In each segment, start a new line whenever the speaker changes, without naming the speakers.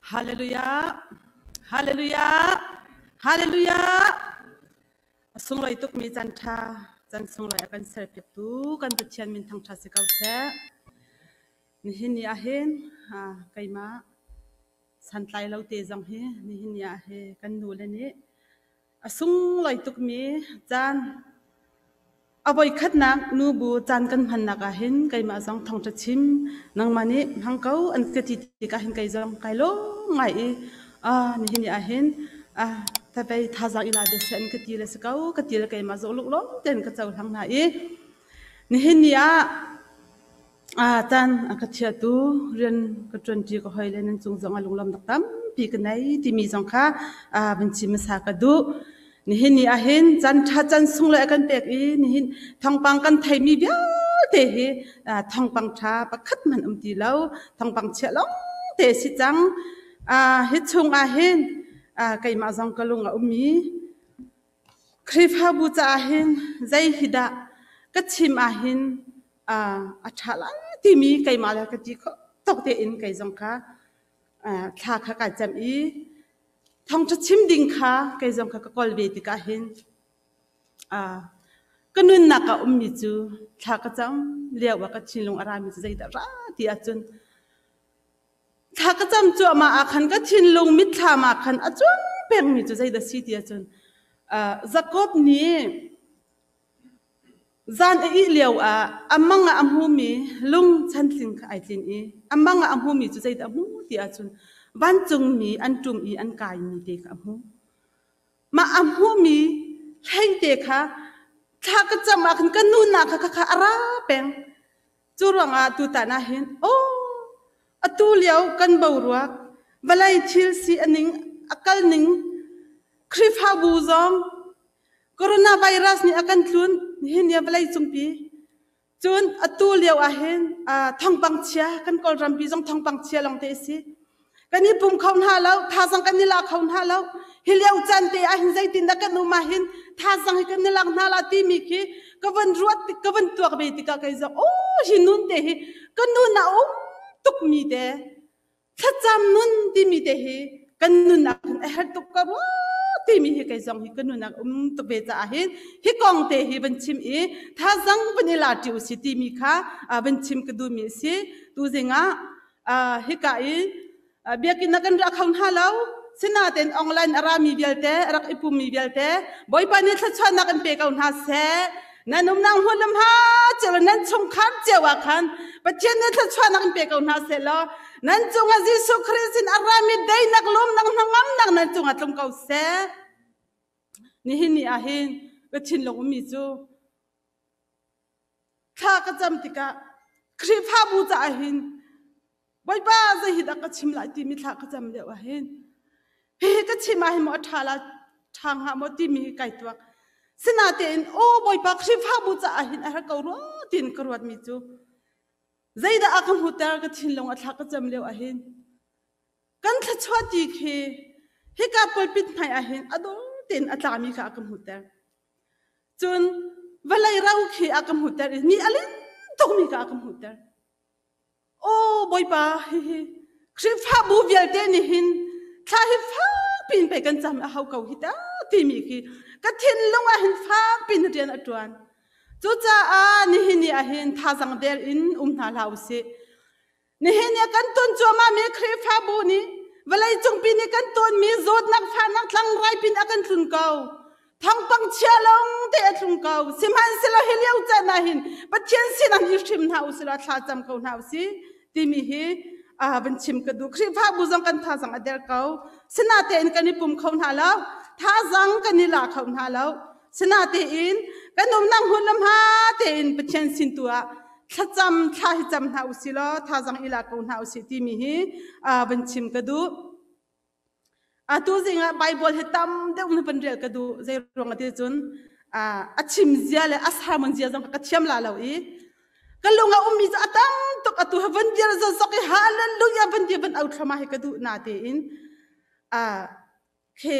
Hallelujah! Hallelujah! Hallelujah! A sunglawi tukmi caan ṭha, caan sunglawi a kan serpiaktu kan Pathian min thangṭhat si ko seh. Nihin ni ah hin keimah santlai lo te zong hi nihin ni ah hi kan nu le nih A sunglawi tukmi caan a voikhatnak nubu caan kan hmannak ah hin keimah zong thawngṭha chim nangmah nih hmang ko an ka ti tikah hin kei zong kai lawm ngai i ah nihin ni ah hin ah tavei thazaang ila bia seh an ka ti le si ko ka ti le keimah zawh luklawm tein ka cohlang hna i nihin ni ah Caan a ka thiatu rian ka ṭuanṭi ka hawile nan cung zong ah lunglawmnak tampi ka nei timi zong kha van chim hmasa ka duh. Nihin ni ahhin caan ṭha caan sunglawi a kan pek i nihin thawngpang kan theimi vialte hi thawngpang ṭha pakhat hmanh um ti lo. Thawngpang chia lawng te si cang. Hi chung ahhin keimah zong ka lung a ummi Khrihfabu caah hin zei hi dah ka chim ahhin a ṭha lai timi keimah le ka ti khawh tawk tein kei zong kha thla kha kai cam i thawngṭha chim ding kha kei zong kha ka kawl ve tikah hin ka nunnak ah ummi cu thla ka cam lio ah ka thinlung a rami cu zeidah ra ti ahcun Thla ka cam cuahmah ah khan ka thinlung mitthlam ah khan a cuang pengmi cu zeidah si ti ahcun Jakob nih zan a ih lio ah a mang ah a hmumi lung chantling kha ai tlin i a mang ah a hmumi cu zeidah a hmu ti ahcun vancungmi an ṭum i an kaimi te kha a hmu. Mah a hmuhmi hlei te kha thla ka cam ah khan ka nunak kha kha a ra peng. Cu ruangah tutan ah hin aw atu lio kan boruak vawlei thil si a ning a kal ning Khrihfabu zong coronavirus nih a kan tlun nihin ni vawlei cungpi cun atu lio ah hin thawngpang chia kan Kawlrampi zong thawngpang chia lawng te a si. Kan i pum kho hna lo, thazang kan i la kho hna lo. Hi lio caan te ah hin zeitindah kan um ah hin thazang hi kan i lak hna la timi khi ka van ruat ka van tuak ve tikah kei zong oh hi nun te hi ka nun a um tukmi te thlacam nun timi te hi kan nunnak hin a herh tuk ka rua timi hi kei zong hi ka nunnak um tuk ve caah hin hi kong te hi van chim i thazang van i la ṭi u si timi kha van chim ka duhmi a si tuzing ah hika i biakinn ah kan ra kho hna lo sinain online a rami vialte a rak i pummi vialte Bawipa nih thluachuahnak in pe ko hna seh nan umnak hmun le hma cio le nan chungkhar cio ah khan Pathian nih thluachuahnak in pe ko hna seh law nan cungah Jesuh Khrist in a rami daihnak lawmnak hnangamnak nan cungah tlung ko seh nihin ni ah hin ka thinlung ummi cu Thla ka cam tikah Khrihfabu caah hin Bawipa zei hi dah ka chim lai timi thla ka cam lio ah hin hihi ka chim ah hin maw a ṭha la ṭha hnga maw timi hi kai tuak. Sinatein aw Bawipa Khrihfabu caah hin a har ko rua tiin ka ruatmi cu zeidah a ka hmuter ka thinlung a thla ka cam lio ah hin kan thluachuah ti khi hika pulpit hmai ah hin a dawr tein a tlami kha a ka hmuter. Cun vawlei ro khi a ka hmuhter i ni a lin tukmi kha a ka hmuhter. Aw Bawipa, hihi Khrihfabu vialte nih hin thla hi fakpi in pei kan cam a hau ko hi ta timi khi ka thinlung ah hin fakpi in rian a ṭuan. Cucaah nihin ni ah hin thazang der in um hna hlah usih. Nihin ni kan ton cuahmahmi Khrihfabu nih vawleicungpi nih kan tonmi zawtnak fahnak tlangrai pin a kan tlun ko. Thawngpang chia lawng te a tlung ko. Sihmanhsehlaw hi lio caan ah hin Pathian sinah i hrim hna usih law thla cam ko hna usih timi hi van chim ka duh. Khrihfabu zong kan thazang a der ko. Sinatein kan i pum kho hna lo. Thazang kan i la kho hna lo. Sinatein kan umnak hmun le hma tein Pathian sin tu ah thlacam thla hi cam hna usih law thazang i la ko hna usih timi hi van chim ka duh. Atu zing ah Bible hi tam deuh na van rel ka duh zei ruang ti cun a chim zia le a sermon zia zong ka thiam la lo i ka lung a ummi cu a tam tuk atu ha van dir zok i hallelujah van dir van au thlama hi ka duh na tein Khi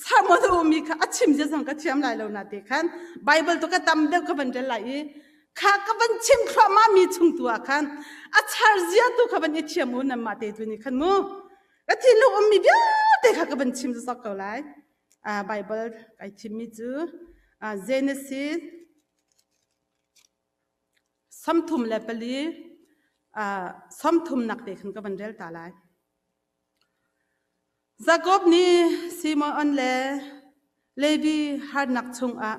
sermon a ummi kha a chim zia zong ka thiam lai lo na te khan Bible tu ka tam deuh ka van rel lai i kha ka van chim thluahmah mi chung tu ah khan a char zia tu kha van i thiam u nan mah te tu nih khan mu. Ka thinlung ummi vialte kha ka van chim zawk ko lai. Bible kai thimmi cu Genesis 34, 30 nak te khan ka van rel ta lai. Jakob nih Simeon le Levi harnak chungah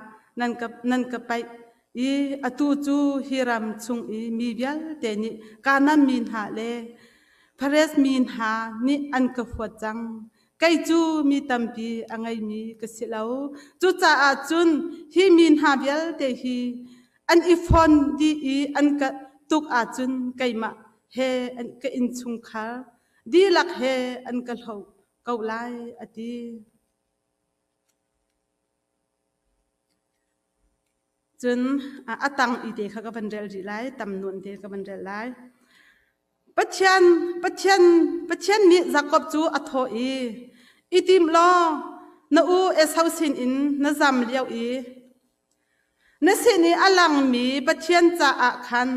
nan ka paih i atu cu hi ram chung i mi vialte nih Kanaan mi hna le Perez mi hna nih an ka huat cang. Kei cu mi tampi a ngeimi ka si lo. Cucaah cun hi mi hna vialte hi an i fon dih i an ka tuk ahcun keimah he ka innchungkhar dihlak he an ka hloh ko lai, a ti. Cun a tang i te kha ka van rel rih lai, tam nawn te ka van rel lai. Pathian, Pathian, Pathian nih Jakob cu a thawh i, I tim law na u Esau sinin na zam lio i na sin i a langmi Pathian caah khan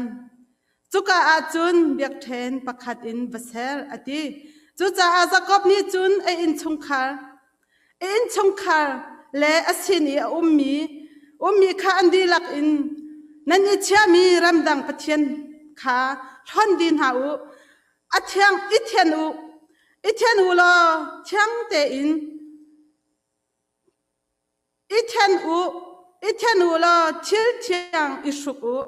cuka ah cun biakṭhen pakhat in va ser, a ti. Cucaah Jakob nih cun a innchungkhar, a innchungkhar le a sin i a ummi, ummi kha an dihlak in nan i chiahmi ramdang pathian kha hlon dih hna u, a thiang i thian u, i thian u law thiang tein I then u, i then u law thil thiang i hruk u.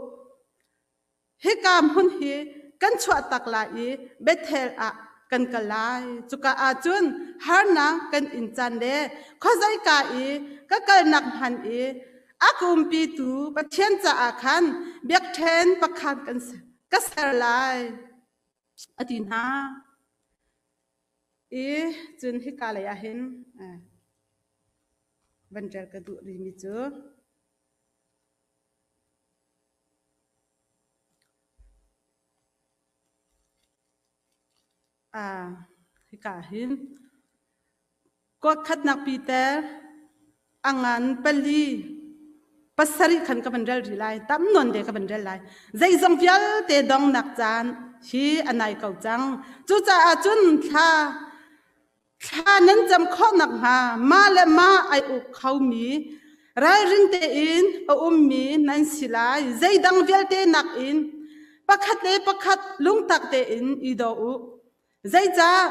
Hika hmun hi kan chuah tak lai i Bethel ah kan kal lai. Cuka ah cun harnak kan in caan le khuazeika i ka kalnak hman i a ka umpitu Pathian caah khan biakṭhen pakhat kan ka ser lai, a ti hna. I cun hika lei ah hin van rel ka duh rihmi cu hika ah hin kuatkhatnak Peter a ngan pali pasarih khan ka van rel rih lai tam nawn te ka van rel lai zeizong vialte dongnak caan hi a nai ko cang cucaah cun thla thla nan cam khawh nakhnga mah le mah ai uk khomi ralring tein a ummi nan si lai zeidang vialte nakin pakhat le pakhat lungtak tein i daw u Zeicah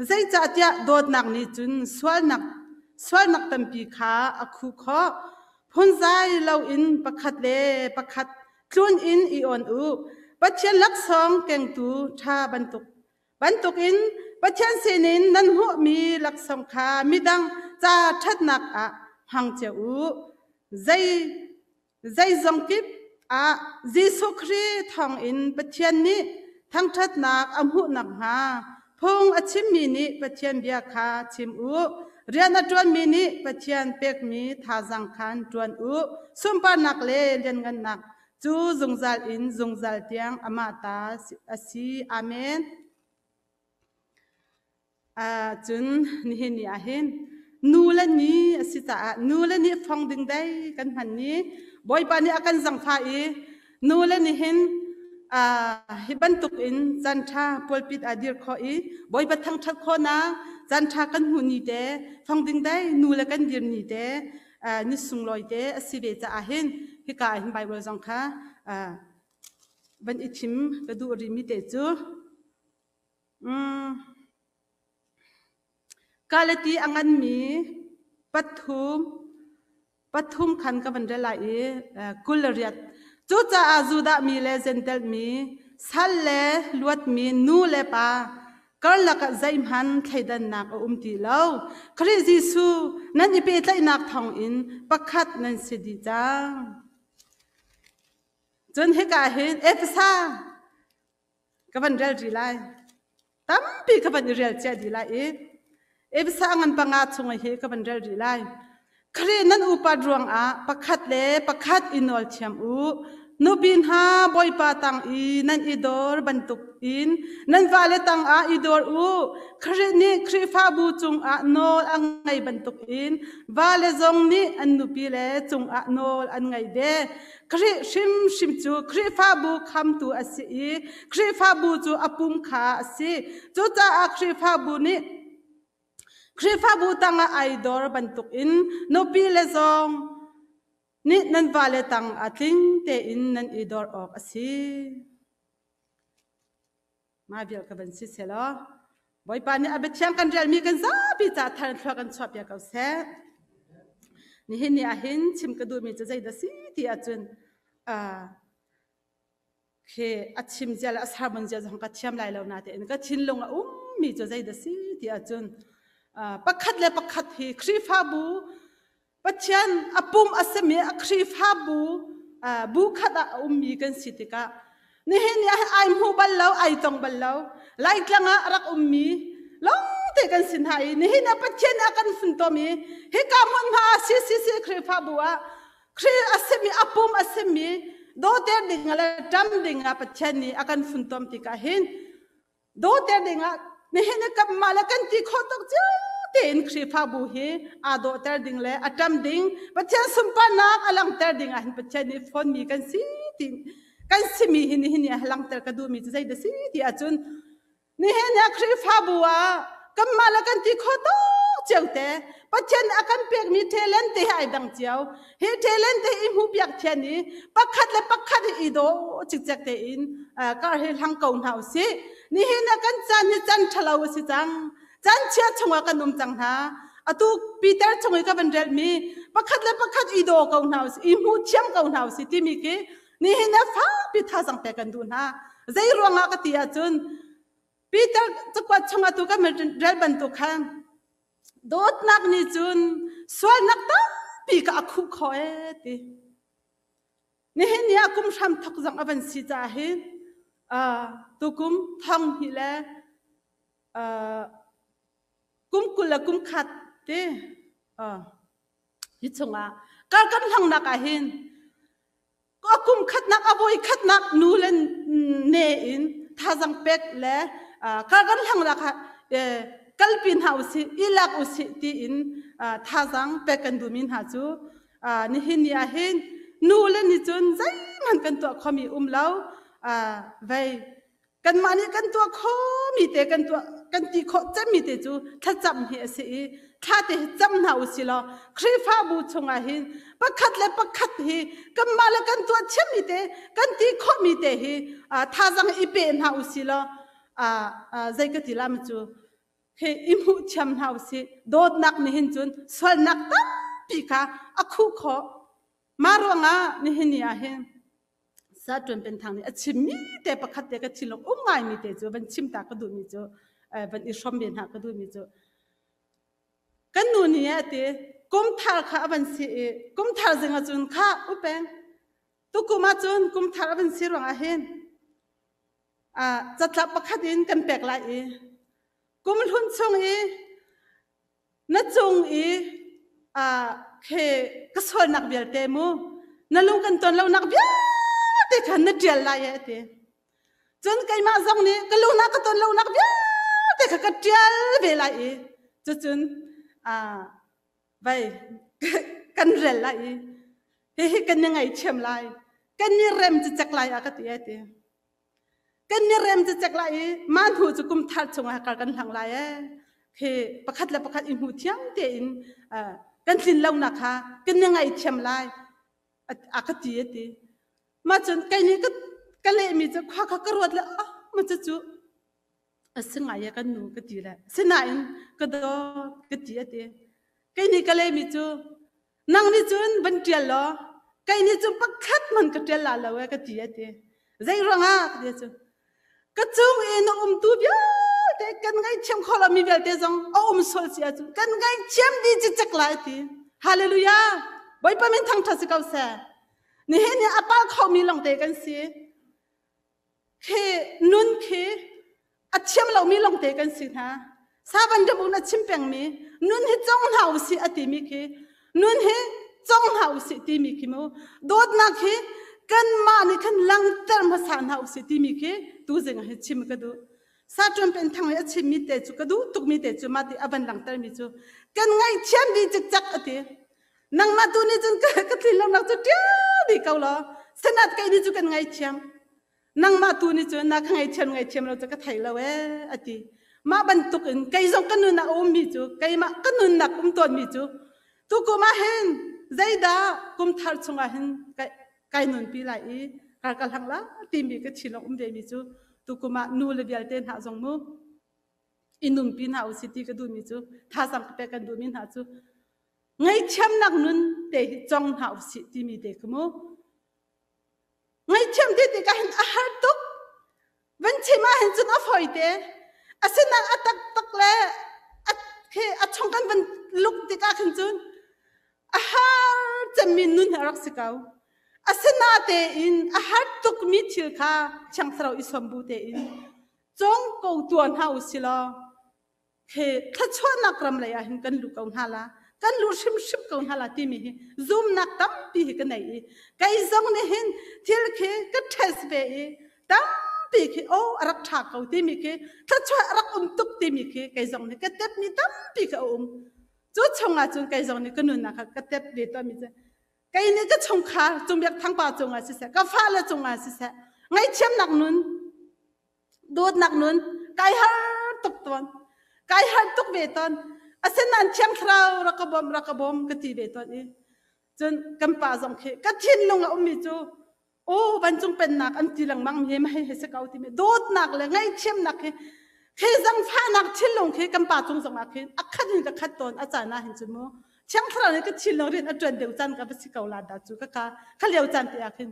zeicahtiah dawtnak nih cun sualnak sualnak tampi kha a khuh khawh. Phunzai loin pakhat le pakhat tlun in i awn u. Pathian laksawng kengtu ṭha bantuk bantukin Pathian sinin nan hmuhmi laksawng kha midang ca ṭhatnak ah hmang cio u. Zei Zeizong kip ah Jesuh Khrih thawngin Pathian nih thangṭhatnak a hmuh nakhnga phung a chimmi nih Pathian bia kha chim u. Rian a ṭuanmi nih Pathian pekmi thazaang khan ṭuan u. Sunparnak le lianngannak cu zungzal in zungzal tiang amah ta a si. Amen. Cun nihin ni ah hin nu le ni a si caah nu le ni fong ding dei kan hman ni Bawipa nih a kan zangfah i nu le ni hin hi bantuk in caan ṭha pulpit ah dir khawh i Bawipa thangṭhat khawhnak caan ṭha kan hmuh ni te fong ding dei nu le kan dir ni te ni sunglawi te a si ve caah hin hika ah hin Bible zong kha van i thim ka duh rihmi te cu Kalati a nganmi pathum pathum khan ka van rel lai i 28. Cucaah Judah mi le Jentail mi, sal le luatmi, nu le pa karlak ah zeihmanh thleidannak a um ti lo. Khrih Jesuh nan i pehtlaihnak thawngin pakhat nan si dih cang. Cun hika hin Efesa ka van rel rih lai. Tampi ka van i rel cia dih lai i Efesa ngan panga chung hi ka van rel rih lai. Khrih nan upat ruangah pakhat le pakhat i nawl thiam u. Nupi hna Bawipa tang i nan i dor bantukin nan vale tangah i dor u. Khrih nih Khrihfabu cungah nawl a ngei bantukin vale zong nih an nupile cungah nawl an ngei ve. Khrih hrimhrim cu Khrihfabu khamtu a si i Khrihfabu cu a pum kha a si. Cucaah Khrihfabu nih Khrihfabu tangah ai dor bantukin nupile zong nih nan vale tang ah tling tein nan i dor awk a si. Mah vial ka van si selaw Bawipa nih a biathiang kan relmi kan zapi ca thar thlua kan chuah piak ko seh. Nihin ni ah hin chim ka duhmi cu zeidah si ti ahcun uh, khi a chim zia le a sermon zia zong ka thiam lai lo natein ka thinlung a ummi cu zeidah si ti ahcun uh, pakhat le pakhat hi Khrihfabu Pathian a pum a simi a Khrihfabu uh, bu khat ah a ummi kan si tikah nihin ni ah ai hmu bal lo ai tong bal lo Laitlang ah a rak ummi lawngte kan si hna i nihin ah Pathian a kan funtom i hika hmunhma ah CCC Khrihfabu ah Khrih a simi a pum a simi dawter ding le ṭam ding ah Pathian nih a kan funtom tikah hin dawter ding ah nihin i kanmah le kan ti khawh tuk cio tein Khrihfabu hi aa dawhter ding le a ṭam ding Pathian sunparnak a langhter ding ah hin Pathian nih fawnmi kan si ti kan simi hi nihin ni ah langhter ka duhmi cu zeidah si ti ahcun Nihin ah Khrihfabu ah kanmah le kan ti kho tuk cio te Pathian a kan pekmi talent te hi ai dang cio. Hi talent te i hmuh piak thian i pakhat le pakhat hi i daw cikcek tein kar hi hlang ko hna usih. Nihin ah kan caan hi can ṭhalo a si cang. Caan chia chungah kan um cang hna. Atu Peter chung i ka van relmi pakhat le pakhat i daw ko hna usih, i hmu thiam ko hna usih timi khi Nihin ah fakpi thazang pek kan duh hna. Zei ruangah ka ti ahcun Peter cakuat chungah tu kan rel bantuk khan dawtnak nih cun sualnak tampi ka a khuh khawh ee ti. Nihin ni ah kum hram thok zong a van si caah hin tukum thong hnih le kum 20 le kum khat ti hi chungah kar kan hlangnak ah hin a kum khatnak a voi khatnak nu le ne in thazang pek le kar kan hlangnak ah kalpi hna usih ilak usih tiin thazang pek kan duhmi hna cu nihin ni ah hin nu le ni cun zeihmanh kan tuah khomi um lo vei kanmah nih kan tuah khomi te kan tuah kan ti khawh cemmi te cu thlacam hi a si i thla te hi cam hna u si law Khrihfabu chungah hin pakhat le pakhat hi kanmah le kan tuah thiammi te kan ti khawhmi te hi thazang i pe hna u si law zei ka ti la ma cu he i hmuh thiam hna u si dawtnak nih hin cun sualnak tampi kha a khuh khawh mah ruangah nihin ni ah hin Sa Ṭuan Pen Thang nih a chimmi te pakhat te ka thinlung um ngaimi te cu van chim ta ka duhmi cu van i hrawm ve hna ka duhmi cu kan nu nih a ti kum thar kha a van si i kum thar zing ahcun kha upeng tukum ahcun kum thar a van si ruangah hin catlap pakhat in kan pek lai i kum hlun chung i Na cung i khe ka sualnak vialte mu na lung kan ton lonak vialte khan na ṭial lai e a ti. Cun keimah zong nih ka lung na ka ton lonak vialte kha ka ṭial ve lai i cucun vai kan rel lai i hihi kan i ngaithiam lai kan i rem cicek lai a ka ti a ti. Kan i rem cicek lai i mah hnu cu kum thar chungah kar kan hlang lai ee. Khi pakhat le pakhat i hmu thiam tein kan tlin lonak kha kan i ngaihthiam lai a ka ti a ti. Mah cun kei nih ka lehmi cu khua kha ka ruat le ah ma cucu a si ngai e kan nu ka ti le sinain ka dawt ka ti a ti. Kei nih ka lehmi cu Nang nih cun van ṭial law kei nih cun pakhat hmanh ka ṭial la lo e ka ti a ti. Zei ruangah ka ti cu ka cung i na umtu vialte kan ngaihthiam khawh lomi vialte zong a um sual si ahcun kan ngaihthiam dih cicek lai a ti. Hallelujah! Bawipa min thangṭhat si ko seh. Nihin ni a pal khomi lawngte kan si. Khi nun khi a thiam lomi lawngte kan si hna. Savan ram un a chim pengmi nun hi cong hna usih a timi khi nun hi cong hna usih timi khi mu dawtnak hi Kanmah nih khan langter hmasa hna usih timi khi tuzing ah hin chim ka duh. Saṭuan penthang i a chimmi te cu ka duh tukmi te cu mah ti a van langhtermi cu kan ngaihthiam dih cikcek a ti. Nangmah tu nih cun ka tlinlonak cu ṭial dih ko law senat kei nih cu kan ngaihthiam. Nangmah tu nih cun na ka ngaihthiam ngaihthiam lo cu ka thei lo ee a ti. Mah bantuk in kei zong ka nun ah a ummi cu keimah ka nunnak um tawnmi cu tukum ah hin zeidah kum thar chungah hin kai nunpi lai i kar ka hlang la timi ka thinlung um vemi cu tukum ah nu le vialte hna zong mu i nunpi hna usih ti ka duhmi cu thazang ka pek kan duhmi hna cu ngaihthiamnak nun te hi cong hna usih timi te khi mu. Ngaihthiam ti tikah hin a har tuk. Van chim ah hin cun a fawi te. Asinain a taktak le a khi a chung kan van luk tikah khin cun a har cemmi nun hi a rak si ko. Asinatein a har tukmi thil kha Thiang Thlarau i sawm bu tein cawng ko tuah hna u si law he thluachuahnak ram lei ah hin kan lu ko hna la, kan lu hrimhrim ko hna la timi hi zumnak tampi hi ka nei i kei zong nih hin thil khi ka test ve i tampi khi oh a rak ṭha ko timi khi thluachuah a rak um tuk timi khi kei zong nih ka tepmi tampi kha a um. Cu chungah cun kei zong nih ka nunnak kha ka tep ve tawnmi cu kei nih ka chungkhar Cungbiak Thangpa cungah siseh, ka fale cungah siseh, ngaihthiamnak nun, dawtnak nun kai har tuk tawn, kai har tuk ve tawn. Asinain Thiang Thlarau rak ka bawm, rak ka bawm ka ti ve tawn i cun kan pa zong khi ka thinlung a ummi cu aw vancung pennak an ti lengmang mi he hei si ko timi dawtnak le ngaihthiamnak hi khi zangfahnak thinlung khi kan pa cung zongah khin a khat in ka khat tawn. A caan ah hin cun mu Thiang Thlarau nih ka thinlung rian a ṭuan deuh caan ka va si ko la dah cu ka ka kha lio caan te ah khin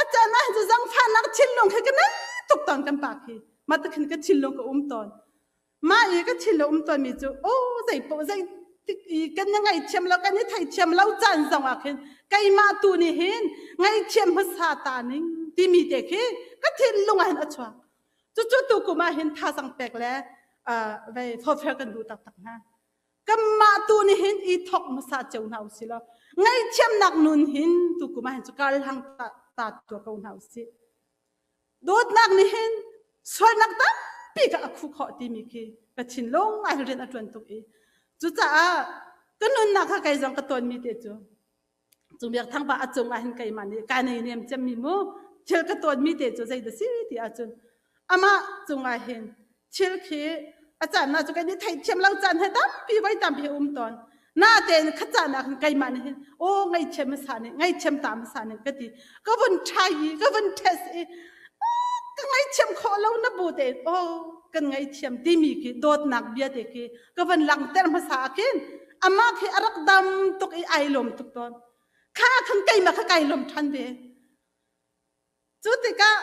a caan ah hin cu zangfahnak thinlung khi ka nei tuk tawn kan pa khi. Mah te khin ka thinlung ka um tawn. Mah i ka thinlung um tawnmi cu aw zei poh zei tik i kan i ngaihthiam lo, kan i theithiam lo caan zong ah khin keimah tu nih hin ngaihthiam hmasa ta ning timi te khi ka thinlung ah hin a chuak. Cucu tu kum ah hin thazang pek le vei forhfial kan duh taktak hna. Kanmah tu nih hin i thok hmasa cio hna usih law ngaihthiamnak nun hin tu kum ah hin cu kar hlang ta, ta tua ko hna usih. Dawtnak nih hin sualnak tampi ka a khuh khawh timi khi ka thinlung ah rian a ṭuan tuk i cucaah ka nunnak kha kei zong ka tawnmi te cu Cungbiak Thangpa a cung ah hin keimah nih kai nei nem cemmi mu thil ka tawnmi te cu zei dah si ti ahcun amah cungah hin thil khi a caan ah cu kan i theihthiam lo caan he tampi voi tampi a um tawn. Natein kha caan ah khan keimah nih hin aw ngaihthiam hmasa nih, ngaihthiam ta hmasa nih ka ti. Ka vun ṭhai i ka vun test i ka ngaihthiam khawh lo na bu tein aw kan ngaihthiam timi khi dawtnak bia te khi ka van langhter hmasa ah khin amah khi a rak dam tuk i ai lawm tuk tawn. Kha khan keimah kha kai lawm ṭhan ve. Cu tikah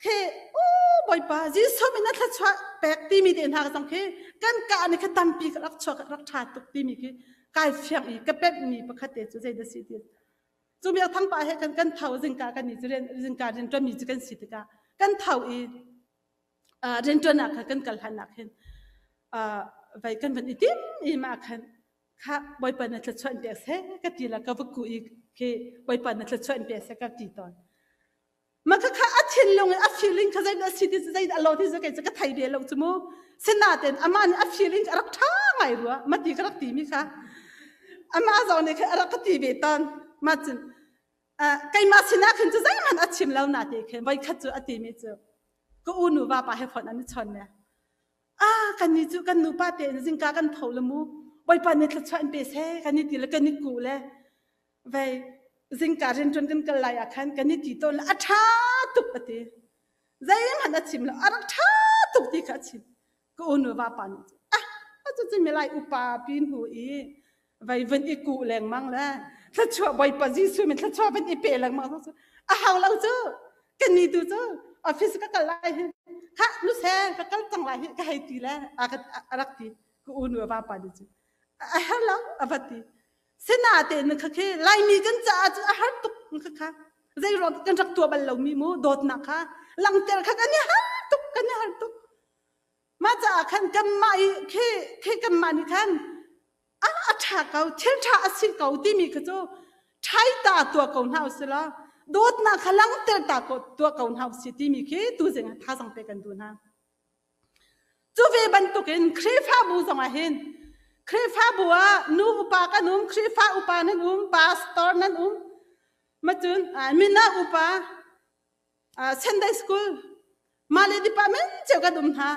khi u Bawipa Jesuh min a thluachuah pek timi te hna zong khi kan ka nih kha tampi ka rak chuak, rak ṭha tuk timi khi kai fiang i ka pemhmi pakhat te cu zei dah si ti cu Biak Thang pa he kan kan tho zingka kan ni cu rian zingka rian ṭuanmi cu kan si tikah kan tho i rianṭuan ah khan kan kal hlan ah khin vai kan van i tim i mah khan kha Bawipa na thluachuah in pek seh ka ti la ka va ku i khi Bawipa na thluachuah in pek seh ka ti tawn. Mah kha kha a thinlung i a feeling kha zeidah a si ti zeidah a lo ti kei cu ka thei ve lo cu mu. Sinain amah nih a feeling a rak ṭha ngai rua ma ti ka rak ti mi kha amah zong nih khan a rak ka ti ve tawn. Mah cun keimah sinah khin cu zeihmanh a chim lo na ti khin voikhat cu a ti mi cu ka u nu vapa he phone an i chawn ne. Ah, kan nih cu kan nupa tein zingka kan tho le mu Bawipa nih thluachuah in pe seh kan i ti le kan i ku le vei zingka rianṭuan kan kal lai ah khan kan i ti tawn le a ṭha tuk a ti. Zeihmanh a chim lo, a rak ṭha tuk ti kha a chim. Ka unu vapa nih cun ah cucu milai upa pi hnu i vei vun i kuh lengmang le thluachuah Bawipa Jesuh min thluachuah vun i pe lengmang cu a hau lo cu. Kan ni tu cu office ka kal lai hi kha nu se ka kal cang lai hi ka hei ti le a rak ti. Ka unu a vapa nih cun a har lo a va ti. Sinatein kha khi Laimi kan caah cun a har tuk kha kha zei ruang kan rak tuah bal lomi mu dawtnak kha langhter kha kan i har tuk, kan i har tuk. Mah caah khan kanmah i khi khi kanmah nih khan a ṭha ko, thil ṭha a si ko timi kha cu ṭhai ta tuah ko hna usih law. Dawtnak kha langhter ta ko tuah ko hna usih timi khi tuzing ah thazang pe kan duh hna. Cu ve bantukin Khrihfabu zongah hin Khrihfabu ah nu upa kan um, Khrihfa upa nan um, pastor nan um, macun mina upa, Sunday school, mah le department cio kan um hna.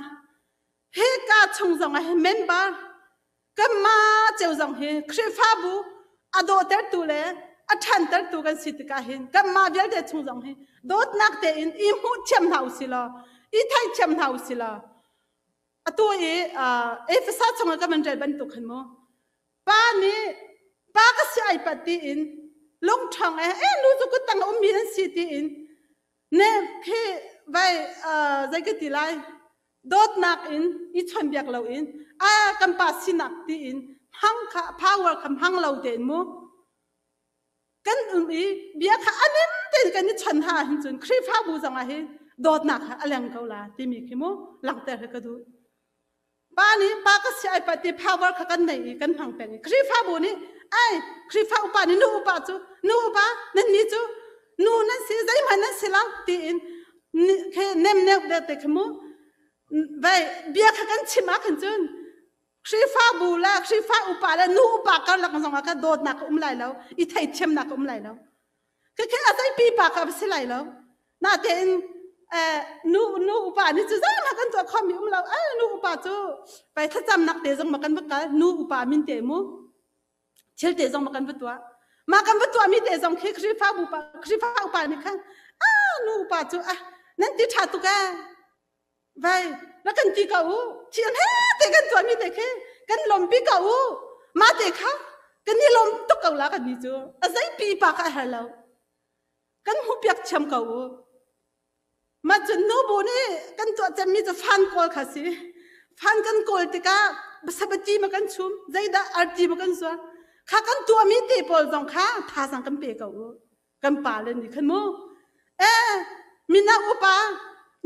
Hika chung zongah hin member kanmah cio zong hi Khrihfabu a dawhtertu le a ṭhantertu kan si tikah hin kanmah vialte chung zong hi dawtnak tein i hmuh thiam hna usih law i theithiam hna usih law atu i Efesa chungah kan van rel bantuk khan mu pa nih pa ka si ai pat tiin lungṭhawng e e nu cu kuttang a ummi an si tiin ne khi vai zei ka ti lai dawtnak in i chawnhbiak loin a kan pa sinak tiin hmang kha power kha hmang lo tein mu kan um i bia kha anim tein kan i chon ha hin cun Khrihfabu zong ah hin dawtnak kha a leng ko la timi khi mu langhter hi ka duh. Pa nih pa ka si ai pa ti power kha kan nei i kan hmang peng i Khrihfabu nih ai Khrihfa upa nih nu upa cu nu upa nan ni cu nu nan si zeihmanh nan si lo tiin khi nemneuh deuh te khi mu vai bia kha kan chim ah khan cun Khrihfabu le Khrihfa upa le nu upa karlak zong ah khan dawtnak a um lai lo i theithiamnak a um lai lo khi a zei pipa kha a si lai lo natein nu nu upa nih cu zeihmanh kan tuah khomi um lo eh nu upa cu pai thlacamnak te zong ma kan va kal nu upa min te mu thil te zong ma kan va tuah mah kan va tuahmi te zong khi Khrihfabu pa Khrihfa upa nih khan ah nu upa cu ah nan ti ṭha tuk ee vai na kan ti ko u thil he te kan tuahmi te khi kan lawmpi ko u mah te kha kan i lawm tuk ko la kan ni cu a zei pipa kha a har lo kan hmuhpiak thiam ko u mah cun nubu nih kan tuah cemmi cu fan kawl kha si fan kan kawl tikah sabati ma kan chum zeidah arti ma kan zuar kha kan tuahmi te pawl zong kha thazang kan pe ko u kan pa le nih khan mu eh mina upa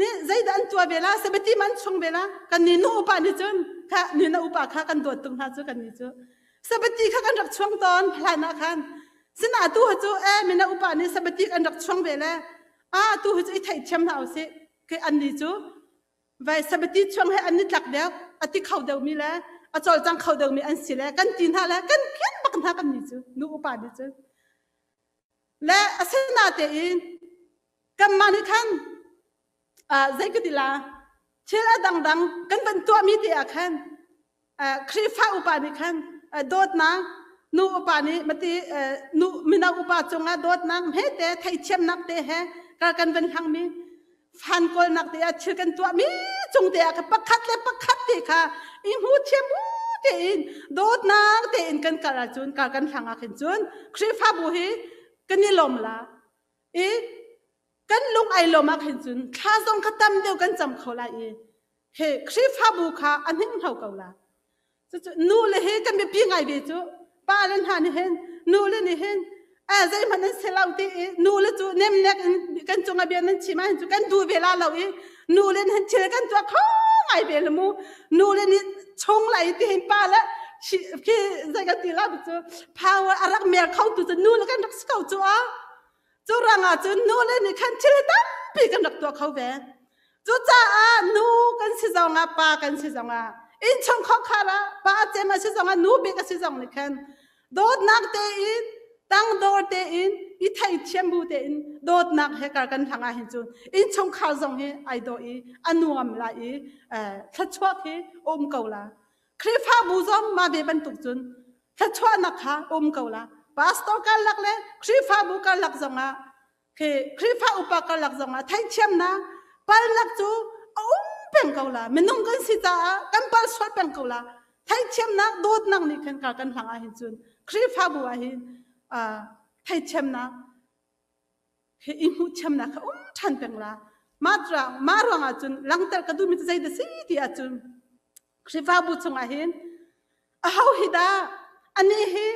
nih zeidah an tuah ve la sabati man chung ve la kan ni nu upa nih cun kha ni na upa kha kan dawt tuk hna cu kan ni cu sabati kha kan rak chuang tawn hlan ah khan sina tu cu eh mina upa nih sabati kan rak chuang ve le a tu cu i theihthiam hna usih ke an ni cu vai sabati chuang he an ni tlak deuh a ti kho deuh mi le a cawlcang kho deuh mi an si le kan ti hna le kan kian bak hna kan ni cu nu upa nih cun Le asinatein kanmah nih khan zei ka ti la thil a dangdang kan van tuahmi te ah khan Khrihfa upa nih khan dawtnak nu upa nih mati nu mino upa cungah dawtnak hmete theithiamnak te he kar kan van hlangmi fan kawlnak te ah thil kan tuahmi cung te ah kha pakhat le pakhat te kha i hmu thiam bu tein dawtnak tein kan kal ahcun kar kan hlang ah khin cun Khrihfabu hi kan i lawm la i kan lung ai lawm ah khin cun thla zong kha tam deuh kan cam kho lai i he Khrihfabu kha a hninghno ko la. Cucu nu le hi kan biapi ngai ve cu. Pa le hna nih hin nu le nih hin eh zeihmanh an si lo ti i nu le cu nemnek in kan cungah bia nan chim ahhin cu kan duh ve la lo i nu le nih hin thil kan tuah kho ngai ve le mu nu le nih chung lai ti hin pa le khi zei kan ti la cu power a rak mer kho tu cu nu le kan rak si ko cu a Cu ruangah cun nu le nih khan thil tampi kan rak tuah kho ve. Cucaah nu kan si zongah pa kan si zongah innchungkhar khar ah pa cem a si zongah nu bik a si zong nih khan dawtnak tein tangdor tein i theithiam bu tein dawtnak he kar kan hlang ah hin cun innchungkhar zong hi ai dawh i a nuam lai i thluachuak hi um ko la. Khrihfabu zong mah ve bantuk cun thluachuahnak kha um ko la. Pastor karlak le Khrihfabu karlak zongah khi Khrihfa upa karlak zongah theihthiamnak palnak cu a um peng ko la. Minung kan si caah kan pal sual peng ko la. Theihthiamnak dawtnak nih khan kar kan hlang ah hin cun Khrihfabu ah hin theihthiamnak hi i hmuhthiamnak kha um ṭhan peng la. Mah mah ruangah cun langhter ka duhmi cu zeidah si ti ahcun Khrihfabu chungah hin aho hi dah anih hi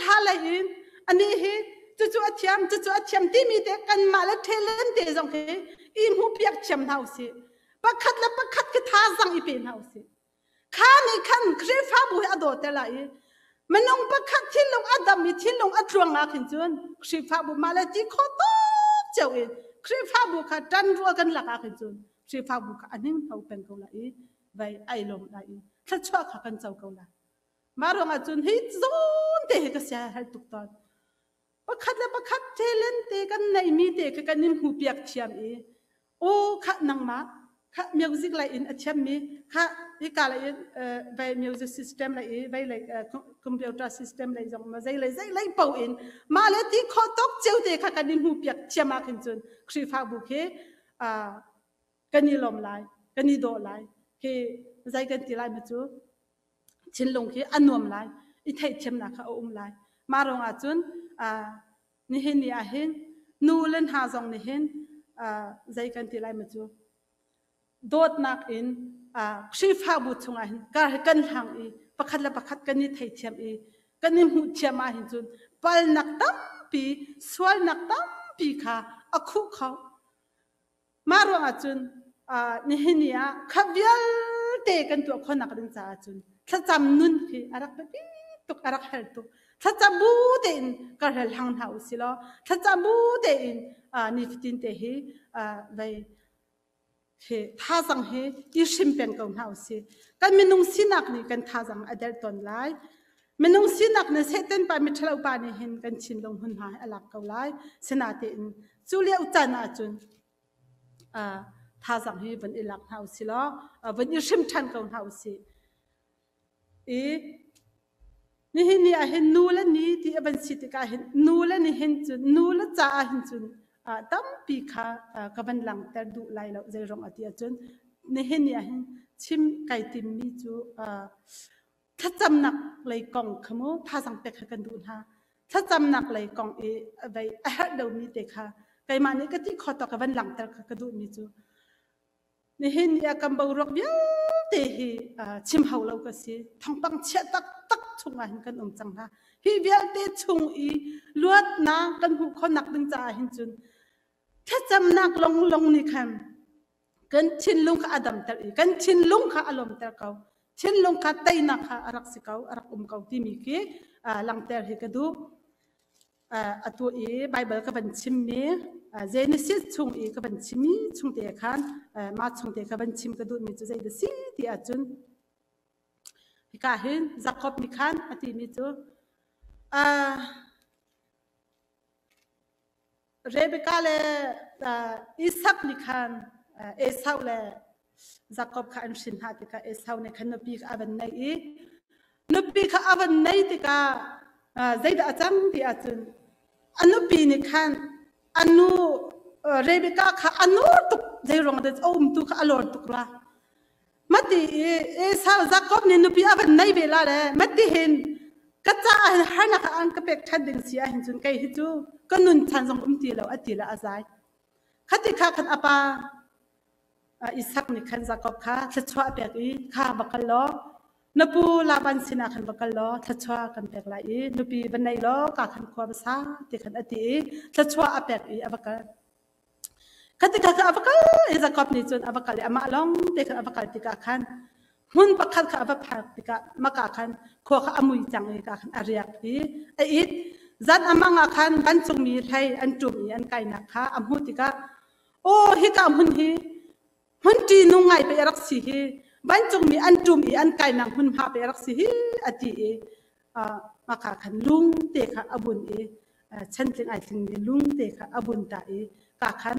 hla lei in anih hi cucu a thiam cucu a thiam timi te kanmah le talent te zong hi i hmuhpiak thiam hna usih. Pakhat le pakhat khi thazang i pe hna usih. Kha nih khan Khrihfabu hi a dawt te lai i. Minung pakhat thinlung a dam i thinlung a tluang ah khin cun Khrihfabu mah le ti khawh tuk cio in Khrihfabu kha ṭan rual kan lak ah khin cun Khrihfabu kha a hninghno peng ko lai i vei ai lawm lai i thluachuah kha kan co ko lai. Mah ruangah cun hi zawn te hi ka sia hal tuk tawn. Pakhat le pakhat talent te kan neihmi te kha kan in hmuhpiak thiam i aw khah nangmah khah music lei in a thiammi khah hika lei in vai music system lei i vai lei computer system lei zong ma zei lei zei lei po in mah le ti khawh tawk cio te kha kan in hmuhpiak thiam ah khin cun Khrihfabu khi kan i lawm lai kan i dawh lai khi zei kan ti lai ma cu thinlung khi a nuam lai i theihthiamnak kha a um lai mah ruangah cun nihin ni ah hin nu le hna zong nih hin zei kan ti lai ma cu dawtnak in Khrihfabu chungah hin kar kan hlang i pakhat le pakhat kan i theithiam i kan i hmuh thiam ah hin cun palnak tampi sualnak tampi kha a khuh kho Mah ruangah cun nihin ni ah kha vialte kan tuah khawhnak ding caah cun thlacam nun khi a rak biapi tuk, a rak hel tuk. Thlacam bu tein ka rel hang hna u si law thlacam bu tein nifatin te hi vei hi thazang hi i hrim peng ko hna u si. Kan minung sinak nih kan thazang a der tawn lai. Minung sinak nih Satan pa miṭhalo pa nih hin kan thinlung hmunhma hi a lak ko lai. Sinatein cu lio caan ahcun thazang hi van i lak hna u si law van i hrim ṭhan ko hna u sih. I nihin ni ah hin nu le ni ti a van si tikah hin nu le ni hin cun nu le caah hin cun tampi kha ka van langhter duh lai lo zei ruang ah ti ahcun nihin ni ah hin chim kai timmi cu thlacamnak lei kong kha mu thazang pek kha kan duh hna thlacamnak lei kong i vei a herh lomi te kha keimah nih ka ti kho tawk ka van langhter kha ka duhmi cu nihin ni ah kan boruak vialte hi chim hau lo ka si thawngpang chia taktak chungah hin kan um cang hna hi vialte chung i luatnak kan hmuh khawhnak ding caah hin cun thlacamnak long long nih khan Kan thinlung kha a damter i kan thinlung kha a lawmter ko. Thinlung kha teinak kha a rak si ko, a rak um ko timi khi langhter hi ka duh. Atu i Baibal ka van chimmi Genesis chung i ka van chimmi chung te khan mah chung te ka van chim ka duhmi cu zeidah si ti ahcun hika hin Jakob nih khan a timi cu Rebekah le Isak nih khan Esau le Jakob kha an hrin hna tikah Esau nih khan nupi kha a van neih i nupi kha a van neih tikah zeidah a cang ti ahcun a nupi nih khan a nu Rebekah kha a nur tuk zeiruang dah a umtu kha a lor tuk rua. Mati i Esau Jakob nih nupi a van nei ve la le mati hin ka caah hin harnak an ka pek ṭhan ding si ahhin cun kei hi cu ka nun chan zong um ti lo a ti le a zai. Khati kha khan a pa Isak nih khan Jakob kha thluachuah a pek i kha va kal law na pu Laban sinah khan va kal law thluachuah kan pek lai i nupi va nei law ka khan khua va sa ti khan a ti i thluachuah a pek i a va kal. Kha tikah khan a va kal i Jakob nih cun a va kal i amah lawng te khan a va kal tikah khan hmun pakhat kha a va phak tikah maka khan khua kha a mui cang i ka khan a riak i a it. Zan a mang ah khan vancungmi hlei an ṭum i an kainak kha a hmuh tikah aw hika hmun hi hmun ṭihnung ngai pei a rak si hi vancungmi an ṭum i an kainak hmunhma pei a rak si hi a ti i maka khan lung te kha a bun i chantling ai thlingmi lung te kha a bun ta i ka khan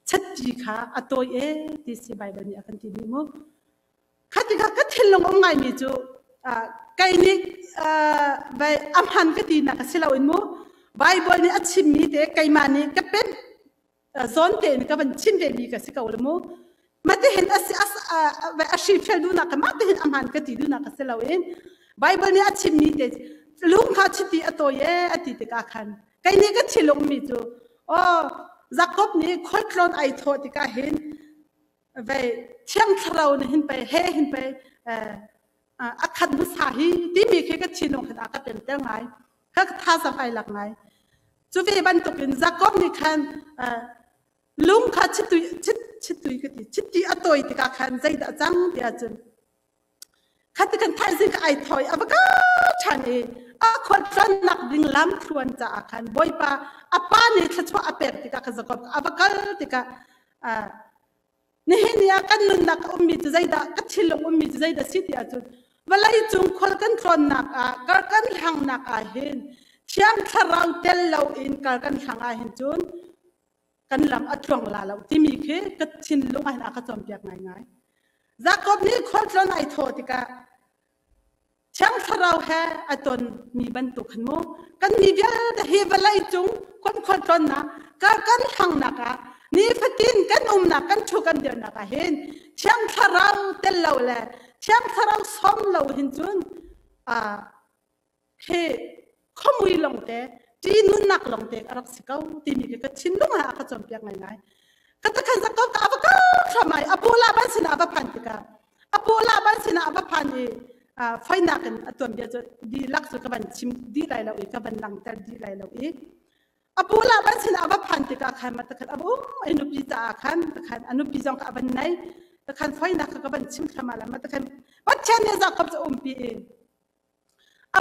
chatti kha a tawi e ti si Bible nih a kan ti mi mu kha ti kha ka thinlung um ngaimi cu kei nih vai a hman ka ti nak a si lo in mu Bible nih a chimmi te keimah nih ka penh zawn tein ka van chim ve mi ka si ko le mu matihin a hri fel duhnak ka mah tihin a hmaan ka ti duhnak ka si lo in Bible nih a chimmi te lung kha chiti a tawi e a ti tikah khan kei nih ka thilung mi cu oh Jakob nih khualtlawn ai thawh tikah hin vei thiang thlarau nih hin pei he hin pei a khat hmasa hi timi khi ka thinlung khan a ka pemter ngai ka thazang ai lak ngai cu ve bantukin Jakob nih khan lung kha chitui chit chitui ka ti chiti a tawi tikah khan zeidah cang ti ahcun. Khati kan thaizing ka ai thoi a va ka ṭhan i a khualtlawnnak ding lam thluan caah khan Bawipa a pa nih thluachuah a pek tikah kha Jakob a va kal tikah nihin ni ah kan nunnak a ummi cu zeidah ka thinlung ummi cu zeidah si ti ahcun vawlei cung khual kan tlawnnak ah kar kan hlangnak ah hin Thiang Thlarau tel loin kar kan hlang ah hin cun kan lam a tluang la lo timi khi ka thinlung ah hin a ka cawnpiak ngaingai. Jakob nih khualtlawn ai thawh tikah Thiang Thlarau he a ton mi bantuk khan mu kan mi vialte hi vawlei cung kan khualtlawnnak kar kan hlangnak ah nifatin kan umnak kan thu kan dirnak ah hin Thiang Thlarau tel lo le Thiang Thlarau som lo hin cun khi khuamui lawngte ṭi nunnak lawngte a rak si ko timi khi ka thinlung ah a ka cawnpiak ngaingai. Ka takhan zakko ka ava kal thluahmah i a pu Laban sinah a va phan tikah a pu Laban sinah a va phan i foinak in a tuanbia cu dihlak cu ka van chim dih lai lo i ka van langhter dih lai lo i a pu Laban sinah a va phan tikah khan ma takhat a va um i nupi caah khan takhan a nupi zong kha a van nei takhan foinak kha ka van chim thluahmah lai ma takhan Pathian nih Jakob cu umpi i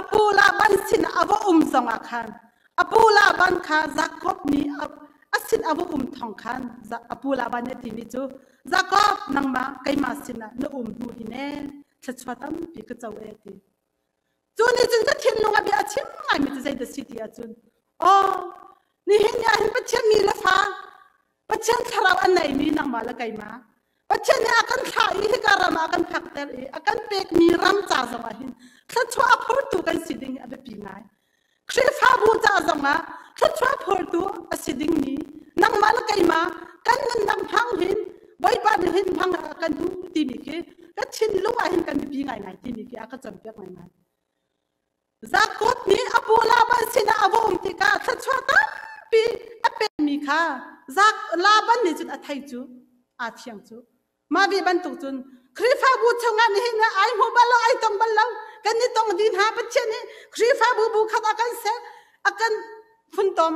A pu Laban sinah a va um zongah khan a pu Laban kha Jakob nih a sin a va um thawng khan a pu Laban nih a timi cu Jakob nangmah keimah sinah na um hnu hi ne thluachuah tampi ka co e ti. Cu nih cun ka thinlung ah bia a chim ngaimi cu zeidah si ti ahcun aw nihin ni ah hin Pathian mi le fa Pathian thlarau a neimi nangmah le keimah Pathian nih a kan thlah i hika ram ah a kan phakter i a kan pekmi ram ca zong ah hin thluachuah a phurtu kan si ding hi a biapi ngai. Khrihfabu ca zong ah thluachuah phurtu a si dingmi nangmah le keimah kan nunnak hmang hin Bawipa nih hin hmang a kan duh timi khi ka thinlung ah hin kan biapi ngaingai timi khi a ka cawnpiak ngaingai. Jakob nih a pu Laban sinah a va um tikah thluachuah tampi a pekmi kha Laban nih cun a thei cu aa thiang cu. Mah ve bantuk cun Khrihfabu chungah nihin ah ai hmu bal lo, ai tong bal lo. Kan i tong dih hna Pathian nih Khrihfabu bu khat a kan ser, a kan funtom.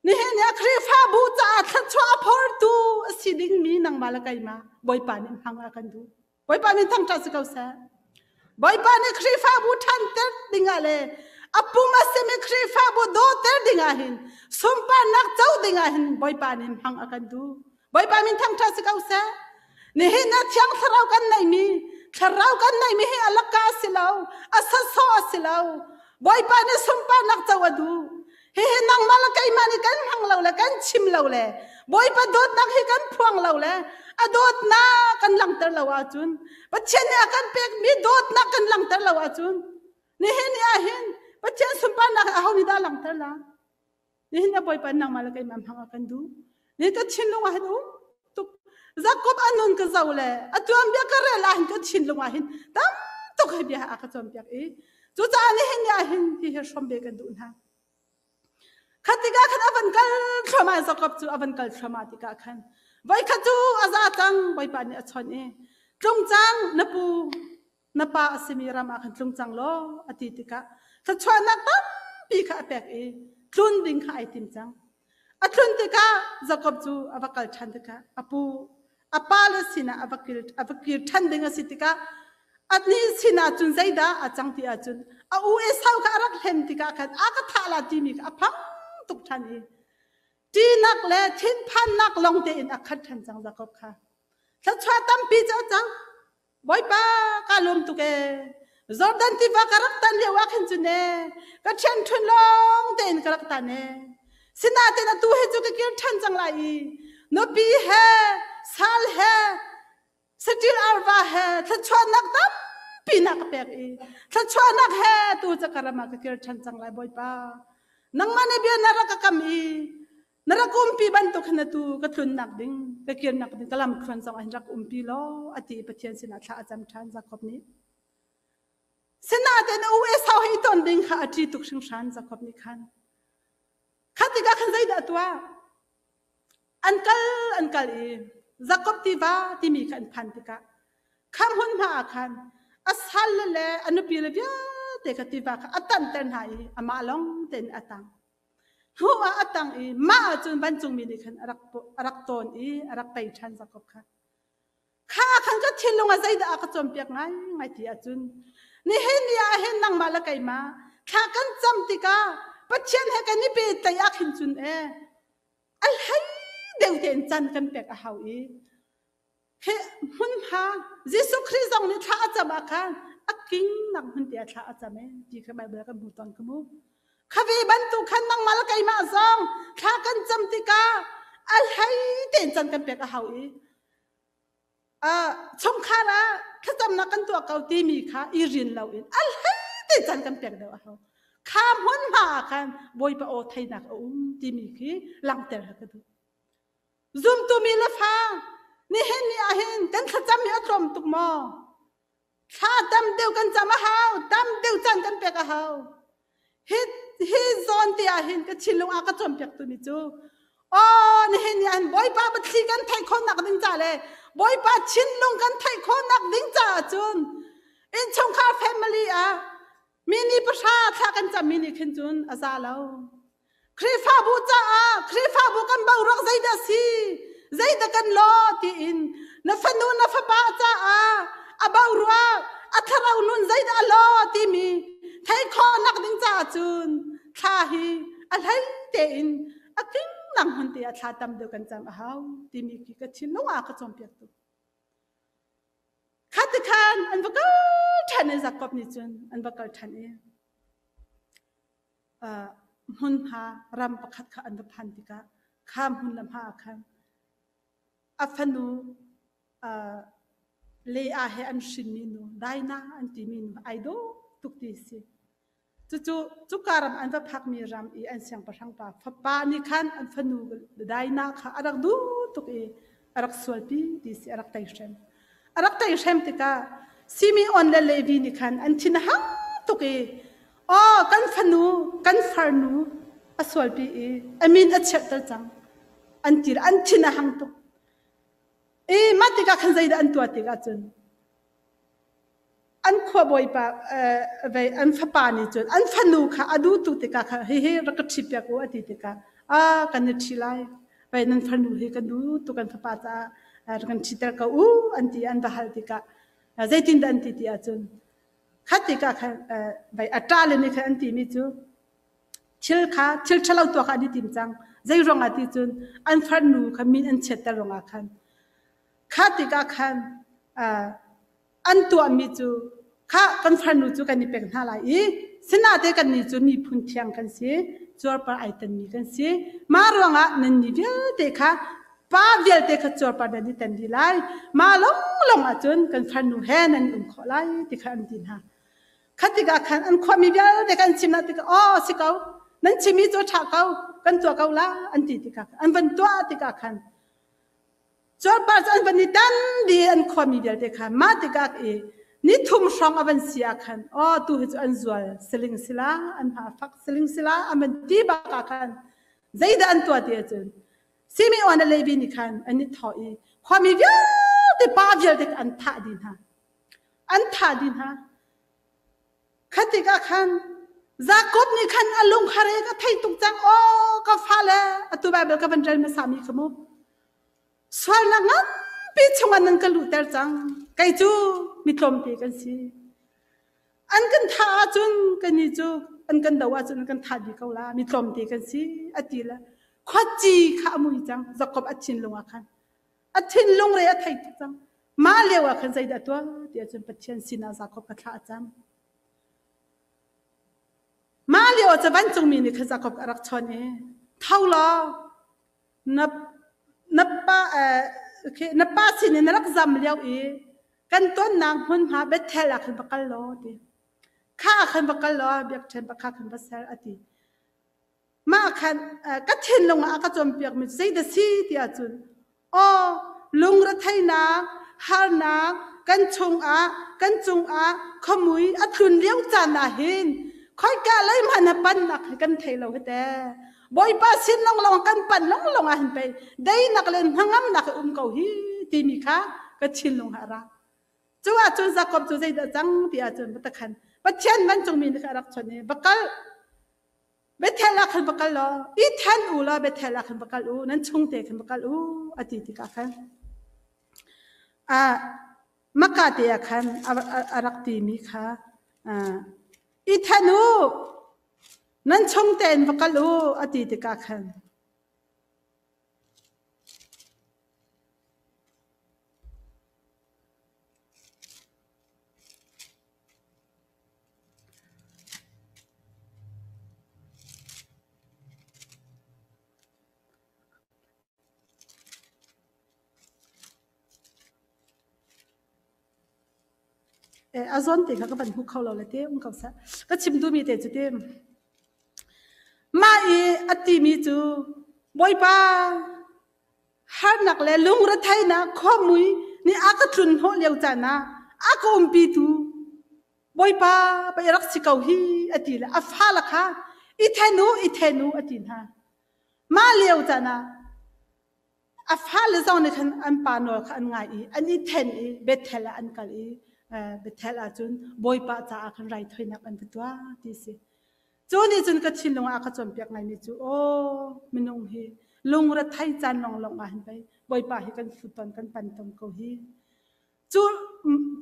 Nihin ah Khrihfabu caah thluachuah a phortu a si dingmi nangmah le keimah Bawipa nih hmang a kan duh. Bawipa nih thangṭhat si ko seh. Bawipa nih Khrihfabu ṭhanter dingah le a pum a simi Khrihfabu dawter dingah hin sunparnak co dingah hin Bawipa nih hmang a kan duh. Bawipa min thangṭhat si ko seh. Nihin ah Thiang Thlarau kan neihmi, Thlarau kan neihmi hi a laka a si lo, a sasawh a si lo. Bawipa nih sunparnak co a duh. Hihi nangmah le keimah nih kan hmang lo le kan chim lo le Bawipa dawtnak hi kan phuang lo le a dawtnak kan langhter lo ahcun Pathian nih a kan pekmi dawtnak kan langhter lo ahcun nihin ni ah hin Pathian sunparnak hi aho nih dah langhter la? Nihin a Bawipa nangmah le keimah hmang a kan duh. Ni ka thinlung ah hin um tuk. Jakob a nun ka zo le a tuanbia ka rel ah hin ka thinlung ah hin tam tuk hi bia a ka cawnpiak i cucaah nihin ni ah hin hi hi hrawm ve kan duh hna. Khat tikah khan a van kal thluahmah Jakob cu a van kal thluahmah tikah khan voikhat cu a za cang Bawipa nih a chawnh i tlung cang na pu na pa a simi ram ah khan tlung cang law a ti tikah thluachuahnak tampi kha a pek i tlun ding kha ai tim cang. A tlun tikah Jakob cu a va kal ṭhan tikah a pu a pale sinah a va kir a va kir ṭhan ding a si tikah anih sinah cun zeidah a cang ti ahcun a u Esau kha a rak hlen tikah khan a ka thah la timi kha a phang tuk ṭhan i ṭihnak le thinphannak lawng tein a khat ṭhan cang Jakob kha. Thluachuah tampi cu a cang. Bawipa ka lawm tuk ee. Jordan tiva ka rak tan lio ah khin cun ee ka ṭhian ṭhun lawng tein ka rak tan ee. Sinain atu he cu ka kir ṭhan cang lai i nupi he sal he saṭil arva he thluachuahnak tampi na ka pek i thluachuahnak he tu ca ka ram ah ka kir ṭhan cang lai Bawipa. Nangmah nih bia na rak ka kam i Na rak umpi bantuk hin atu ka tlunnak ding, ka kirnak ding, ka lamthluan zong ah hin rak umpi law a ti i Pathian sinah thla a cam ṭhan Jakob nih. Sinain u Esau he i ton ding kha a ṭi tuk hringhran Jakob nih khan. Kha tikah khan zeidah a tuah? An kal an kal i Jakob tiva timi kha an phan tikah kha hmunhma ah khan a sal le a nupi le vialte kha tiva kha a tanter hna i amah lawng tein a tang. Hnu ah a tang i mah ahcun vancungmi nih khan a rak a rak tawn i a rak tei ṭhan Jakob kha. Kha ah khan ka thinlung ah zeidah a ka cawnpiak ngai ngai ti ahcun nihin ni ah hin nangmah le keimah thla kan cam tikah Pathian he kan i pehtlaih ah khin cun e a hlei deuh tein can kan pek a hau i khi hmunhma Jesuh Khrih zong nih thla a cam ah khan a king nak hmun te ah thla a cam e ti kha Bible kan hmu tawn kha mu. Kha ve bantuk khan nangmah le keimah zong thla kan cam tikah a hlei tein can kan pek a hau i chungkhar ah thlacamnak kan tuah ko timi kha i rin loin a hlei tein can kan pek deuh a hau. Kha hmunhma ah khan Bawipa aw theinak a um timi khi langhter ka duh. Zumtu mi le fa, nihin ni ah hin kan thlacam hi a tlawm tuk maw? Thla tam deuh kan cam a hau, tam deuh caan kan pek a hau. Hi, hi zawn te ah hin ka thinlung ah ka cawnpiak tu mi cu aw nihin ni ah Bawipa biathli kan theih khawhnak ding ca le Bawipa thinlung kan theih khawhnak ding caah cun innchungkhar family ah mi ni pahra thla kan cam mi nih khin cun a za lo. Khrihfabu caah Khrihfabu kan boruak zeidah si zeidah kan lo tiin na fanu na fapa caah a boruak a thlarau nun zeidah a lo timi theih khawhnak ding caah cun thla hi a hlei tein a tling nang hmun te ah thla tam deuh kan cam a hau timi khi ka thinlung ah ka cawnpiak tu kha ti khan an va kal ṭhan i Jakob nih cun an va kal ṭhan i hmunhma ram pakhat kha an va phan tikah kha hmun le hma ah khan a fanu Leah he an hrinmi nu Dinah an timi nu ai dawh tuk ti si. Cucu cuka ram an va phakmi ram i an siangpahrang pa fapa nih khan an fanu Dinah kha a rak duh tuk i a rak sualpi ti si a rak teihrem. A rak teihrem tikah Simeon le Levi nih khan an thin a hang tuk i Aw kan fanu kan farnu a sualpi i a min a chiatter cang an ti an thin a hang tuk. I mah tikah khan zeidah an tuah tikah cun an khua bawipa vei an fapa nih cun an fanu kha a duh tuk tikah kha hihi rak ka ṭhi piak u a ti tikah a kan i ṭhi lai vei nan fanu hi kan duh tuk kan fapa caah rak kan ṭhiter ko u an ti an va hal tikah zeitindah an ti ti ahcun khat tikah khan vei a ṭa le nih khan an timi cu thil kha thil ṭhalo tuah kha an i tim cang zei ruangah ti cun an farnu kha min an chiatter ruangah khan kha tikah khan an tuahmi cu kha kan farnu cu kan i pek hna lai i sinate kannih cu miphun thiang kan si cuarpar ai tanmi kan si mah ruangah nannih vialte kha pa vialte kha cuarpar nan i tan dih lai mah lawnglawng ahcun kan farnu he nan i um khawh lai ti kha an ti hna kha tikah khan an khuami vialte kan chim hna tikah aw si ko nan chimmi cu a ṭha ko kan tuah ko la an ti tikah an van tuah tikah khan Cuarpar cu an van i tan dih an khuami vialte kha mah tikah i ni thum hrawng a van si ah khan aw tu hi cu an zual siling sila an hma fak siling sila an van ti bak ah khan zeidah an tuah ti ahcun Simeon le Levi nih khan an i thawh i khuami vialte pa vialte an thah dih hna an thah dih hna Kha tikah khan Jakob nih khan a lung kha re ka thei tuk cang aw ka fale atu Bible ka van rel hmasa mi kha mu sualnak nganpi chungah nan ka luhter cang kei cu mi tlawmte kan si an kan thah ahcun kannih cu an kan do ahcun an kan thah dih ko la mi tlawmte kan si a ti le khuaci kha a mui cang Jakob a thinlung ah khan a thinlung re a thei tuk cang mah lio ah khan zeidah tuah ti ahcun Pathian sinah Jakob ka thlah a cam mah lio ah cu vancungmi nih khan Jakob a rak chawnh i tho law na na pa na pa sin in na rak zam lio i kan tonnak hmunhma Bethel ah khan va kal law ti kha ah khan va kal law biakṭhen pakha khan va ser a ti Mah khan ka thinlung ah a ka cawnpiakmi cu zeidah si ti ahcun aw lungretheihnak harnak kan chungah kan cungah khuamui a tlun lio caan ah hin khoika lei hmanh a pannak hi kan thei lo hi te Bawipa sin lawnglawng kan pan lawnglawng ah hin pei deinak le hnangamnak hi um ko hi timi kha ka thinlung ah a ra cu ahcun Jakob cu zeidah cang ti ahcun khan Pathian vancungmi nih kha a rak chawnh i va kal Bethel ah khan va kal law i then u law Bethel ah khan va kal u nan chungte khan va kal u a ti tikah khan ah. Maka te ah khan a rak timi kha i then u nan chung tein va kal u a ti tikah khan A zawn te kha ka van hmu kho lo le te um ko seh. Ka chim duhmi te cu ti. Mah i a timi cu Bawipa harnak le lungretheihnak khuamui nih a ka tlun hnawh lio caan ah a ka umpitu Bawipa pei rak si ko hi a ti le a fale kha i then u i then u a ti hna. Mah lio caan ah a fale zong nih khan an pa nawl kha an ngai i an i then i Bethel ah an kal i Bethel ah cun Bawipa caah khan raithawinak an va tuah ti si. Cu nih cun ka thinlung ah a ka cawnpiak ngaimi cu aw minung hi lungrethei caan lawnglawng ah hin pei Bawipa hi kan fu ton kan pan ton ko hi. Cu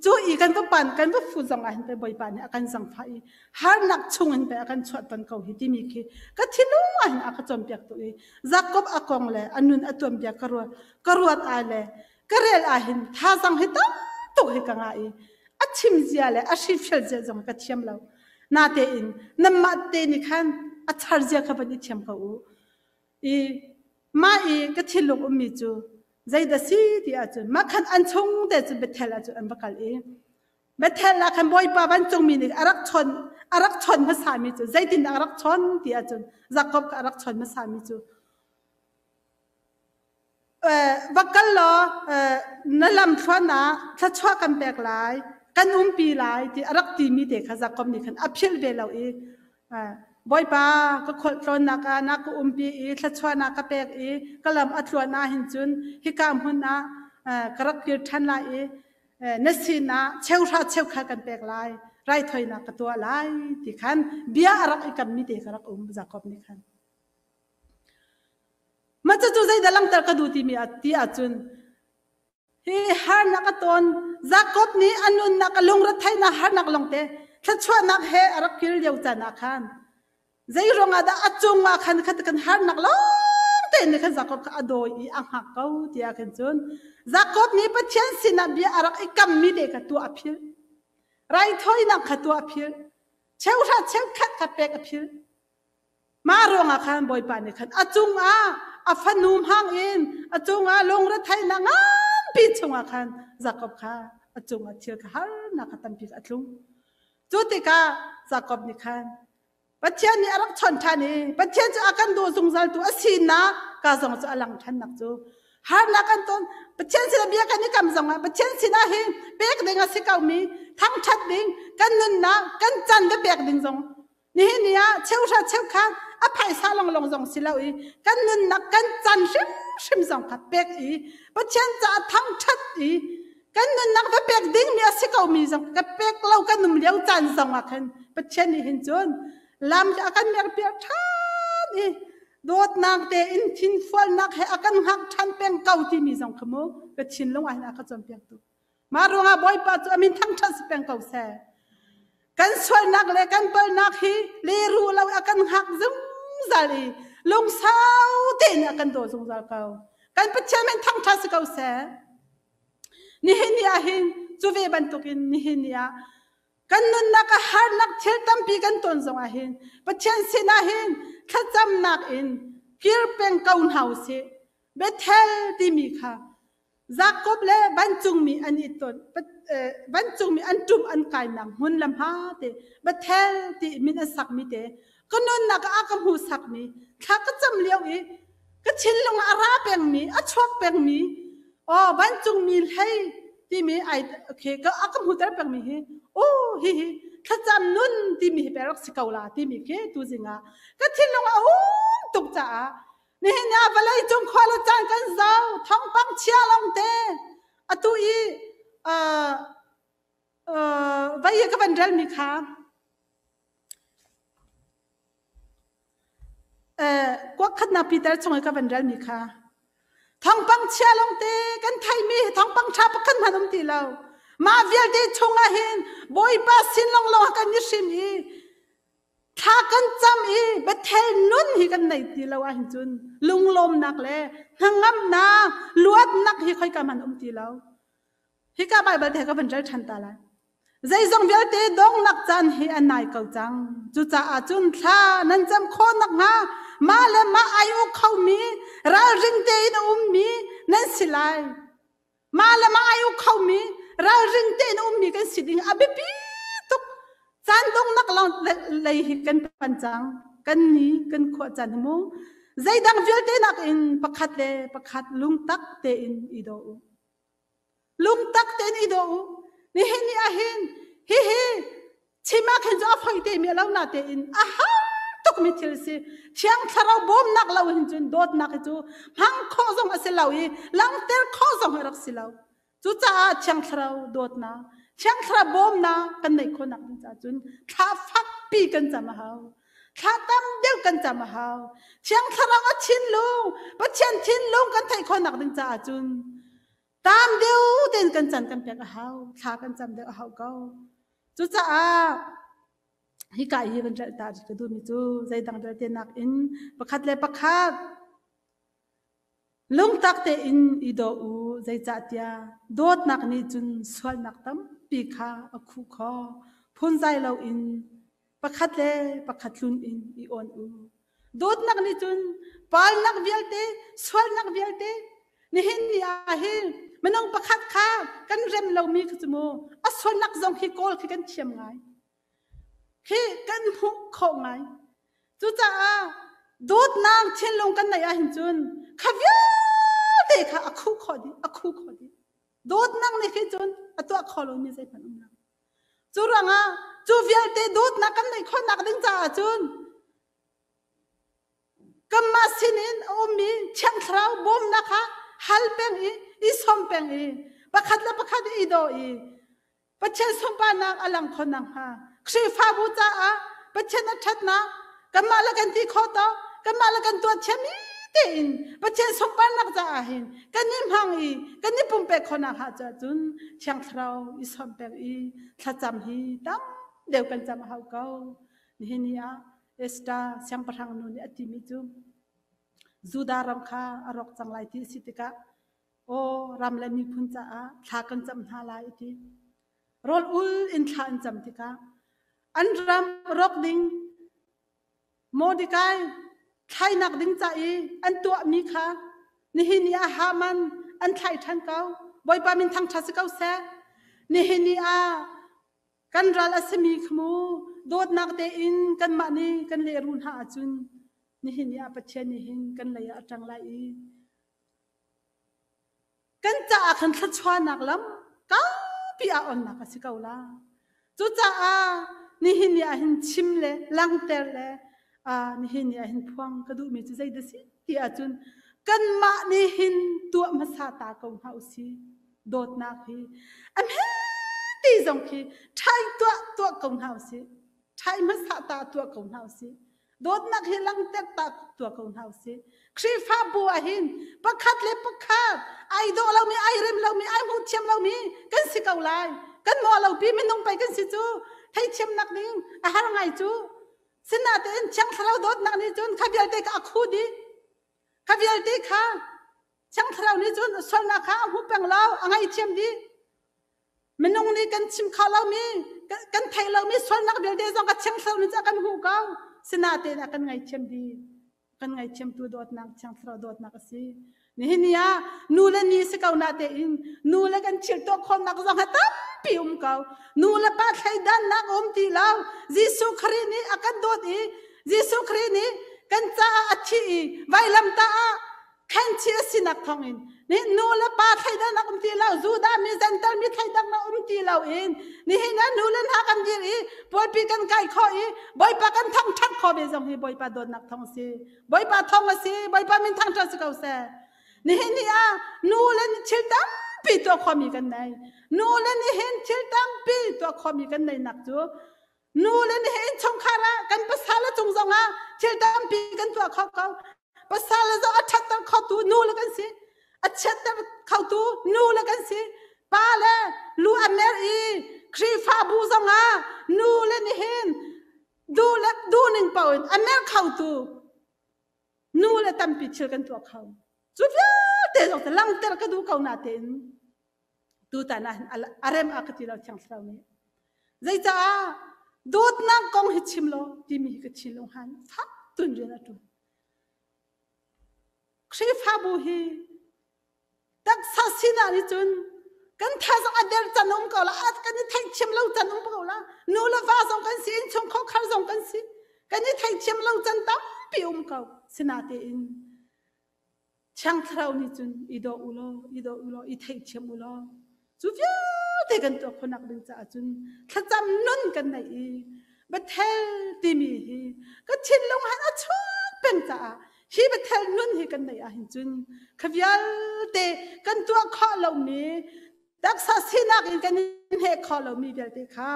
cu i kan va pan kan va fu zong ah hin pei Bawipa nih a kan zangfah i harnak chung in pei a kan chuah ton ko hi timi khi ka thinlung ah hin a ka cawnpiak tu i Jakob a kong le a nun a tuanbia ka ruat ka ruat ai le ka rel ah hin thazang hi tam tuk hi ka ngah i a chim zia le a hrilhfial zia zong ka thiam lo. Natein nanmah te nih khan a char zia kha van i thiam ko u. I mah i ka thinlung ummi cu zeidah si ti ahcun mah khan an chung te cu Bethel ah cun an va kal i Bethel ah khan Bawipa vancungmi nih a rak chawn a rak chawn hmasami cu zeitindah a rak chawn ti ahcun Jakob kha a rak chawn hmasami cu va kal law na lamthluan ah thluachuah kan pek lai kan umpi lai ti a rak timi te kha Jakob nih khan a philh ve lo i Bawipa ka khualtlawnnak ah na ka umpi i thluachuah na ka pek i ka lam a tluan ah hin cun hika hmun ah ka rak kir ṭhan lai i na sinah cheuhra cheukhat kan pek lai raithawinak ka tuah lai ti khan bia a rak i kammi te kha rak um Jakob nih khan. Mah cucu zeidah langhter ka duh timi ti ahcun hi harnak a tawn Jakob nih a nunnak a lungretheihnak harnak lawngte thluachuahnak he a rak kir lio caan ah khan zei ruangah dah a cungah khan khat kan harnak lawng tein khan Jakob kha a dawi i a hngak ko tiah khan cun Jakob nih Pathian sinah bia a rak i kammi te kha tuah a philh raithawinak kha tuah a philh cheuhra cheukhat kha pek a philh Mah ruangah khan Bawipa nih khan a cungah a fanu hmang in a cungah lungretheihnak nganpi chungah khan Jakob kha a cungah thil kha harnak kha tampi a tlung. Cu tikah Jakob nih khan Pathian nih a rak chawnh ṭhan i Pathian cu a kan daw zungzaltu a sinak ka zong cu a lang ṭhannak cu harnak kan ton Pathian sinah bia kan i kam zongah Pathian sinah hin pek ding a si komi thangṭhat ding kan nunnak kan can va pek ding zong Nihin ni ah cheuhra cheukhat a phaisa longlong zong si lo i kan nunnak kan can hrimhrim zong kha pek i Pathian caah thangṭhat i kan nunnak va pek dingmi a si komi zong ka pek lo kan um lio caan zong ah khan Pathian nih hin cun lam a kan merpiak ṭhan i dawtnak tein thinfualnak he a kan hngak ṭhan peng ko timi zong kha mu ka thinlung ah hin a ka cawnpiaktu. Mah ruangah Bawipa cu a min thangṭhat si peng ko seh. Kan sualnak le kan palnak hi leru lo a kan hngak zungzal i lungsau tein a kan daw zungzal ko. Kan Pathian min thangṭhat si ko seh. Nihin ni ah hin cu ve bantukin nihin ni ah kan nunnak a harnak thil tampi kan ton zong ah hin Pathian sinah hin thlacamnak in kir peng ko hna usih. Bethel timi kha Jakob le vancungmi an i ton vancungmi an ṭum an kainak hmun le hma te Bethel ti min an sakmi te ka nunnak ah ka hmu sakmi thla ka cam lio i ka thinlung ah a ra pengmi a chuak pengmi aw vancungmi hlei timi ai okay ka a ka hmuter pengmi hi oh hi hi thlacam nun timi hi pe rak si ko la timi khi tu zingah ka thinlung a um tuk caah Nihin ah vawlei cung khua le caan kan zau thawngpang chia long te atu i uh, uh, vai ka van rel mi kha uh, kuak khatnak Peter chung i ka van rel mi kha thawngpang chia long te kan thai mi thawngpang tha pakhat hman um ti lo. Mah vialte chungah hin Bawipa sin lawnglawng ah kan i hrim i thla kan cam i Bethel nun hi kan nei ti lo ahhin cun lunglawmnak le hnangamnak luatnak hi khoika hmanh um ti lo. Hika Baibal te ka van rel ṭhan ta lai. Zeizong vialte donghnak caan hi a nai ko cang. Cucaah cun thla nan cam khawh nakhnga mah le mah ai uk khomi ralring tein a ummi nan si lai. Mah le mah ai uk khomi ralring tein a ummi kan si ding a biapi tuk. Caan donghnak lawng lei hi kan pan cang. Kan ni kan khuah caan hi mu. Zeidang vialte nakin pakhat le pakhat lungtak tein i daw u. Lungtak tein i daw u. Nihin ni ahhin hihi chim ah khin cu a foi te mi a lo na tein a har tukmi thil si. Thiang Thlarau bawmnak lo hin cun dawtnak hi cu hmang khawh zong a si lo i langhter khawh zong a rak si lo. Cucaah Thiang Thlarau dawtnak, Thiang Thlarau bawmnak kan neih khawhnak ding caah cun thla fakpi kan cam a hau. Thla tam deuh kan cam a hau. Thiang Thlarau a thinlung, Pathian thinlung kan theih khawhnak ding caah cun tam deuh tein kan can kan pek a hau. Thla kan cam deuh a hau ko. Cucaah hika hi van relh ta ka duhmi cu zeidang vialte nakin pakhat le pakhat lungtak tein i daw u zeicahtiah dawtnak nih cun sualnak tampi kha a khuh khawh phunzai loin pakhat le pakhat tlun in i awn u. Dawtnak nih cun palnak vialte, sualnak vialte, nihin ni ah hin minung pakhat kha kan rem lomi khi cu mu a sualnak zong khi kawl khi kan thiam ngai. Khi kan hmuh khawh ngai. Cucaah dawtnak thinlung kan neih ahhin cun kha vialte kha a khuh khawh dih, a khuh khawh dih. Dawtnak nih khi cun a tuah kho lomi zeihmanh um lo. Cu ruangah cu vialte dawtnak kan neih khawhnak ding caah cun kanmah sinin a ummi Thiang Thlarau bawmnak kha hal peng i i sawm peng i pakhat le pakhat i daw i Pathian sunparnak a lang kho nakhnga Khrihfabu caah Pathian a ṭhatnak kanmah le kan ti khawh tawk kanmah le kan tuah thiam i tein Pathian sunparnak caah hin kan i hmang i kan i pumpek khawhnak hnga cun Thiang Thlarau i sawm peng i thlacam hi tam deuh kan cam a hau ko. Nihin ni ah Esther siangpahrang nu nih a timi cu Judah ram kha a rawk cang lai ti a si tikah aw ram le miphun caah thla kan cam hna lai a ti. Rawl ul in thla an cam tikah an ram rawk ding Mordecai thlainak ding ca i an tuahmi kha nihin ni ah Haman an thlai ṭhan ko. Bawipa min thangṭhat si ko seh. Nihin ni ah kan ral a simi kha mu dawtnak tein kanmah nih kan lehrul hna ahcun nihin ni ah Pathian nih hin kan lei ah a ṭang lai i Kan caah khan thluachuahnak lam kaupi ah onnak a si ko la. Cucaah nihin ni ah hin chim le langhter le nihin ni ah hin phuang ka duhmi cu zeidah si ti ahcun kanmah nih hin tuah hmasa ta ko hna usih. Dawtnak hi a hme ti zong khi ṭhai tuah tuah ko hna usih. Ṭhai hmasa ta tuah ko hna usih. Dawtnak hi langhter tak tuah ko hna usih. Khrihfabu ah hin pakhat le pakhat ai dawh lomi, ai rem lomi, ai hmuh thiam lomi kan si ko lai. Kan mawh lo pi minung pei kan si cu. Theithiamnak ding a har ngai cu. Sinain Thiang Thlarau dawtnak nih cun kha vialte kha a khu dih. Kha vialte kha Thiang Thlarau nih cun sualnak kha a hmu peng lo, a ngaihthiam dih. Minung nih kan chim kho lomi, kan theih lomi sualnak vialte zong ka Thiang Thlarau nih cun a kan hmuh ko. Sinain a kan ngaihthiam dih. Kan ngaihthiamtu dawtnak Thiang Thlarau dawtnak a si. Nihin ni ah nu le ni si ko na tein nu le kan thil tuah khawhnak zong a tampi um ko. Nu le pa thleidannak um ti lo. Jesuh Khrih nih a kan dawt i Jesuh Khrih nih kan caah a thi i vailamtah ah khenchih a sinak thawngin nih nu le pa thleidannak um ti lo Judah mi Gentile mi thleidannak um ti lo in nihin ah nu le hna kan dir i pualpi kan kai khawh i Bawipa kan thangṭhat khawh ve zong hi Bawipa dawtnak thawng a si Bawipa thawng a si Bawipa min thangṭhat si ko seh nihin ni ah nu le thil tampi tuah khawhmi kan nei nu le nihin thil tampi tuah khawhmi kan neinak cu nu le nihin innchungkhar ah kan pasal le cung zong ah thil tampi kan tuah kho ko Pasal le zong a ṭhatter khotu nu le kan si. A chiatter khotu nu le kan si. Pa le lu a mer i Khrihfabu zongah nu le nihin duh le duhning paoh in a mer khotu nu le tampi thil kan tuah kho. Cu vialte zong cu langhter ka duh ko natein tutan ah hin a rem a ka ti lo Thiang Thlarau nih. Zeicaah dawtnak kong hi chim law timi hi ka thinlung han fak tun rian a ṭuan. Khrihfabu hi taksa sinak nih cun kan thazaang a der can um ko la kan i theihthiam lo can um ko la nu le va zong kan si innchungkhar khar zong kan si kan i theihthiam lo can tampi um ko sinatein Thiang Thlarau nih cun i daw u law i daw u law i theihthiam u law cu vialte kan tuah khawhnak ding caah cun thlacam nun kan neih i Bethel timi hi ka thinlung han a chuak peng caah hi Bethel nun hi kan neih ahhin cun kha vialte kan tuah khawh lomi taksa sinak in kan in heh khawh lomi vialte kha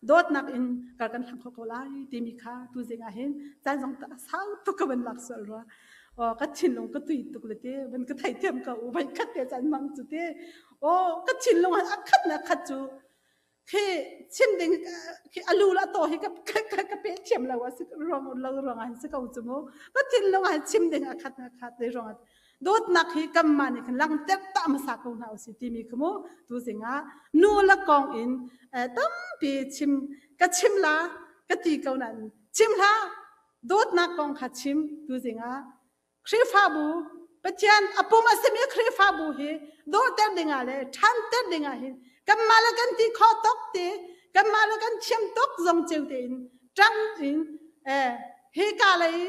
dawtnak in kar kan hlang kho ko lai timi kha tuzing ah hin caan zong sau tuk ka van lak sual rua aw ka thinlung ka tui tuk le te van ka theithiam ko u vai khat te caan mang cu te aw ka thinlung a khat na khat cu khi chim ding khi alu la to hi ka ka ka pe thiam lo a si ruang lo ruang ah si ko chu mu ka thinlung ah chim ding a khat na khat dei ruang dawtnak hi kamma nih khan langter ta hmasa ko hna usih timi kha mu tu zingah nu la kong in tampi chim ka chim la ka ti ko nan chim hlah dawtnak kong kha chim tu zingah Khrihfabu Pathian a pum a simi Khrihfabu hi dawhter dingah le ṭhanter dingah hin kanmah le kan ti khawh tuk te kanmah le kan thiam tuk zong ceu tein ṭang in eh hi ka lei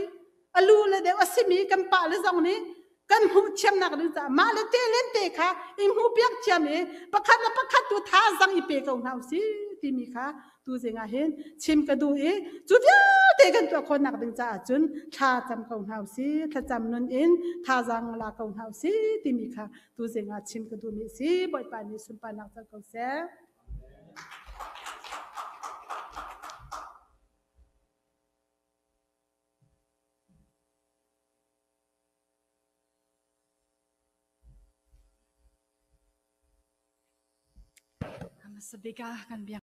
a lu le deuh a simi kan pa le zong nih kan hmuh thiamnak ding caah mah le te len te kha i hmuh piak thiam i pakhat le pakhat tu thazaang i pe ko hna usih timi kha tuzing ah hin chim ka duh i cu vialte kan tuah khawhnak ding caah cun thla cam ko hna usih thlacam nun in thazaang la ko hna usih timi kha tuzing ah chim ka duhmi si Bawipa nih sunparnak co ko seh.
Hmasa bik ah kan biak.